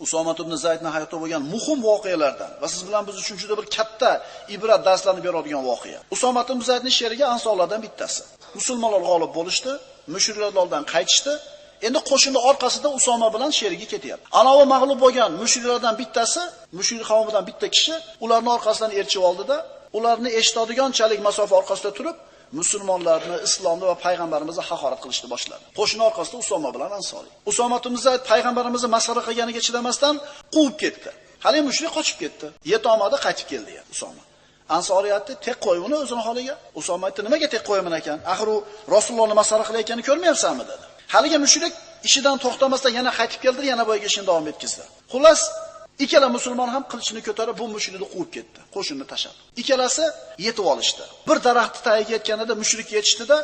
Usoma ibn Zaydning hayotida bo'lgan muhim voqealardan va siz bilan biz uchun juda bir katta ibrat darslarni beradigan voqea. Usoma ibn Zaydning sherigi ansorlardan bittasi. Musulmonlar g'olib bo'lishdi, mushriklardan qaytishdi. Endi qo'shinning orqasida Usoma bilan sherigi ketyapti. Anovi mag'lub bo'lgan mushriklardan bittasi, mushrik qavmidan bitta kishi ularning orqasidan erchib oldida, ularni eshitadiganchalik masofa orqasida turib, musulmonlarni, islomni va payg'ambarimizni haqorat qilishni boshladi. Qo'shin orqasida Usoma bilan Ansoriy. Usoma ibn Zayd payg'ambarimizni masxara qilganiga chidamasdan quvib ketdi. Hali mushrik qochib ketdi. Yetolmadi, qaytib keldi ya Usoma. Ansoriy aytdi, "Tek qo'y uni o'zini holiga." Usoma aytdi, "Nimaga tek qo'yaman ekan? Axir u Rasulullohni masxara qilayotganini ko'rmayapsanmi?" dedi. Haligi mushrik ishidan to'xtamasdan yana qaytib keldi, yana boyagi ishini davom etkazdi. Xullas, ikkala musulmon ham qilichini ko'tarib bu mushrikni quvib ketdi, qo'shinni tashlab. Ikkalasi yetib olishdi. Bir daraxtni tagiga yetganida mushrik yetishdida,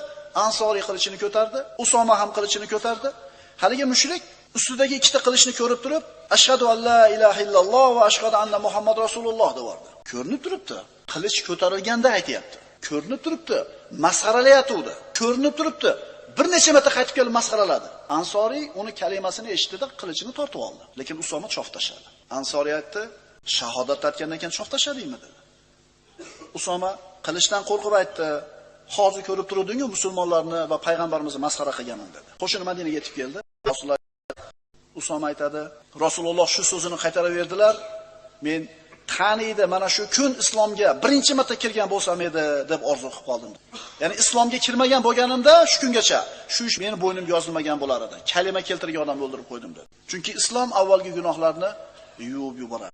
Ansoriy qilichini ko'tardi, Usoma ham qilichini ko'tardi. Haligi mushrik ustidagi ikkita qilichni ko'rib turib, "Ashhadu an la ilaha illalloh va ashhadu anna Muhammad rasululloh" deb yubordi. Ko'rinib turibdi, qilich ko'tarilganda aytayapti. Ko'rinib turibdi, masxaralayotdi. Ko'rinib turibdi, bir necha marta qaytib kelib masxaraladi. Ansoriy uni kalimasini eshitdi-da, qilichini tortib oldi. Lekin Usoma chof tashladi. Ansoriy aytdi, "Shahodat aytgandan keyin chof tashladingmi?" dedi. Usoma qilichdan qo'rqib aytdi, "Hozir ko'rib turuding-ku musulmonlarni va payg'ambarimizni masxara qilganini" dedi. Qo'shin Madinaga yetib keldi. Rasululloh Usoma aytadi, Rasululloh shu so'zini qaytarib berdilar. Men qaniydi mana shu kun islomga birinchi marta kirgan bo'lsam edi deb orzu qilib qoldim. Ya'ni islomga kirmagan bo'lganimda shu kungacha shu ish meni bo'ynimga yozilmagan bo'lar edi. Kalima keltirgan odamni o'ldirib qo'ydim dedi. Chunki islom avvalgi gunohlarni yuvib yuboradi.